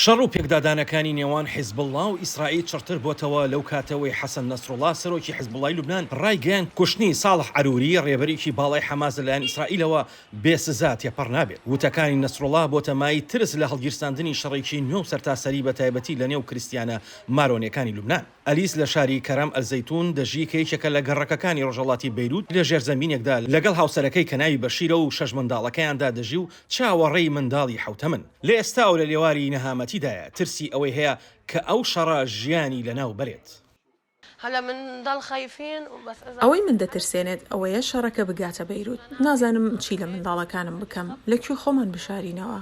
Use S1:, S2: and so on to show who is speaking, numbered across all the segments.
S1: شەڕ و پێکدادانەکانی نێوان حیزبوڵڵا و ئیسرائیل چڕتر بۆتەوە لەو کاتەوەی حەسەن نەسروڵڵا سەرۆکی حیزبوڵڵای لوبنان ڕایگەیاند کوشتنی ساڵح عەروری ڕێبەرێکی باڵای حەماس لەلایەن ئیسرائیلەوە بێ سزا تێپەڕ نابێت. وتەکانی نەسروڵڵا بۆتە مایەی ترس لە هەڵگیرساندنی شەڕێکی نوێ و سەرتاسەری بەتایبەتی لەنێو کریستیانە مارۆنیەکانی لوبنان. ئەلیس لە شاری کەرەم ئەلزەیتون دەژی کە یەکێکە لە گەڕەکەکانی ڕۆژهەڵاتی بەیروت لە ژێرزەمینێکدا لەگەڵ هاوسەرەکەی کە ناوی بەشیرە و شەش منداڵەکەیاندا دەژی و چاوەڕێی منداڵی حەوتەمن. لە ئێستاوە لە لێواری نەهامەتیدایە، ترسی ئەوەی هەیە کە ئەو شەڕە ژیانی لەناو بەرێت.
S2: ئەوەی من دەترسێنێت ئەوەیە شەڕەکە بگاتە بەیروت، نازانم چی لە منداڵەکانم بکەم، لە کوێ خۆمان بشارینەوە؟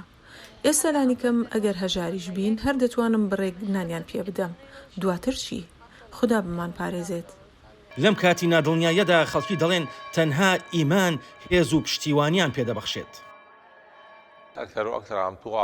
S2: ئێستا لانیکەم ئەگەر هەژاریش بین هەر دەتوانم بڕێک نانیان پێ بدەم، دواتر چی؟ خودا بمانپارێزێت.
S1: لەم کاتی نادڵنیاییەدا خەڵکی دەڵێن تەنها ئیمان هێز و پشتیوانیان پێ دەبەخشێت.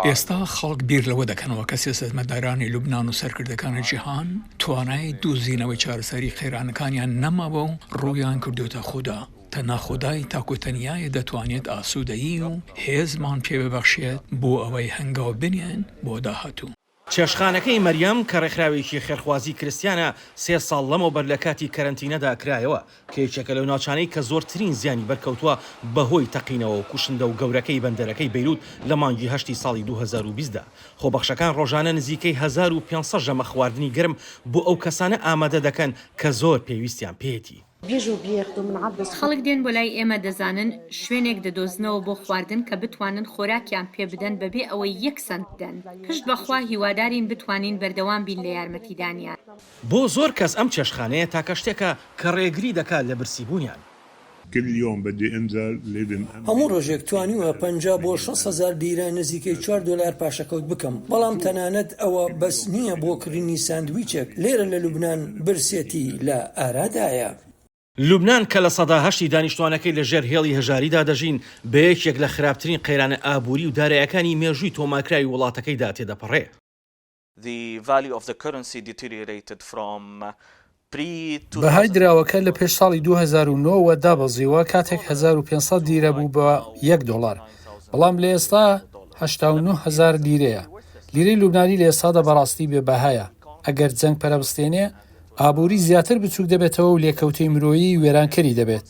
S3: ئێستا خەڵک بیر لەوە دەکەنەوە کە سیاسەتمەدارانی لوبنان و سەرکردەکانی جیهان توانای دۆزینەوەی چارەسەری قەیرانەکانیان نەماوە و ڕوویان کردۆتە خودا. تەنها خودای تاک و تەنیایە دەتوانێت ئاسوودەیی و هێزمان پێ ببەخشێت بۆ ئەوەی هەنگاو بنێن بۆ داهاتوو.
S1: چێشتخانەکەی مەریەم کە ڕێکخراوێکی خێرخوازی کریستیانە، سێ ساڵ لەمەوبەر لە کاتی کەرەنتینەدا کرایەوە، کە یەکێکە لەو ناوچانەی کە زۆرترین زیانی بەرکەوتووە بەهۆی تەقینەوە کوشندە و گەورەکەی بەندەرەکەی بەیروت لە مانگی هەشتی ساڵی 2020 دا. خۆبەخشەکان ڕۆژانە نزیکەی 1500 ژەمە خواردنی گەرم بۆ ئەو کەسانە ئامادە دەکەن کە زۆر پێویستیان پێیەتی.
S4: خەڵک دێن بۆ لای ئێمە دەزانن شوێنێک دەدۆزنەوە بۆ خواردن کە بتوانن خۆراکیان پێ بدەن بەبێ ئەوەی یەک سەنت بدەن. پشت بە خوا هیوادارین بتوانین بەردەوام بین لە یارمەتیدانیان.
S1: بۆ زۆر کەس ئەم چێشتخانەیە تاکە شتێکە کە ڕێگری دەکات لە برسیبوونیان.
S5: هەموو ڕۆژێک توانیومە 50 بۆ 60 هەزار لیرە نزیکەی چوار دۆلار پاشەکەوت بکەم، بەڵام تەنانەت ئەوە بەس نییە بۆ کڕینی ساندویچێک، لێرە لە لوبنان برسێتی لە ئارادایە.
S1: لوبنان کە 8% ی دانیشتوانەکەی لە ژێر هێڵی هەژاریدا دەژین، بە یەکێک لە خراپترین قەیرانە ئابووری و دارایەکانی مێژووی تۆمارکراوی وڵاتەکەیدا تێدەپەڕێ.
S6: بەهای دراوەکە لە پێش ساڵی 2009 وە دابەزیوە کاتێک 1500 لیرە بوو بە یەک دۆڵار، بەڵام لە ئێستا 89 هەزار لیرەیە. لیرەی لوبنانی لە ئێستادا بەڕاستی بێ بەهایە. ئەگەر جەنگ پەرەبستێنێ، ئابووری زیاتر بچووک دەبێتەوە و لێکەوتەی مرۆیی وێرانکەری دەبێت.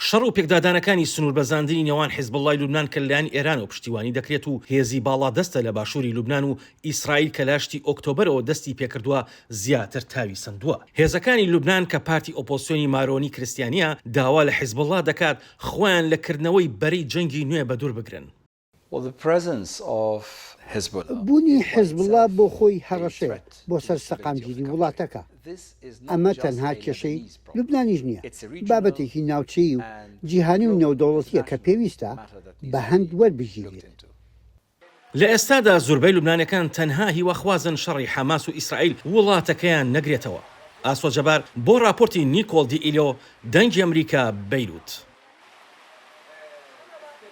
S1: شەڕ و پێکدادانەکانی سنووربەزاندنی نێوان حیزبوڵڵای لوبنان کە لەلایەن ئێرانەوە پشتیوانی دەکرێت و هێزی باڵادەستە لە باشووری لوبنان و ئیسرائیل کە لە هەشتی ئۆکتۆبەرەوە دەستی پێکردووە زیاتر تاوی سەندووە. هێزەکانی لوبنان کە پارتی ئۆپۆزسیۆنی مارۆنی کریستیانییە داوا لە حیزبوڵڵا دەکات خۆیان لە کردنەوەی بەرەی جەنگی نوێ بەدوور بگرن.
S7: بوونی حیزبوڵڵا بۆ خۆی هەڕەشەیە بۆ سەر سەقامگیری وڵاتەکە. ئەمە تەنها کێشەی لوبنانیش نییە، بابەتێکی ناوچەیی و جیهانی و نێودەوڵەتییە کە پێویستە بە هەند وەربگیرێت.
S1: لە ئێستادا زوربەی لوبنانیەکان تەنها هیواخوازن شەڕی حەماس و ئیسرائیل وڵاتەکەیان نەگرێتەوە. ئاسۆ جەبار بۆ ڕاپۆرتی نیکۆڵ دی ئیلۆ، دەنگی ئەمریکا، بەیروت.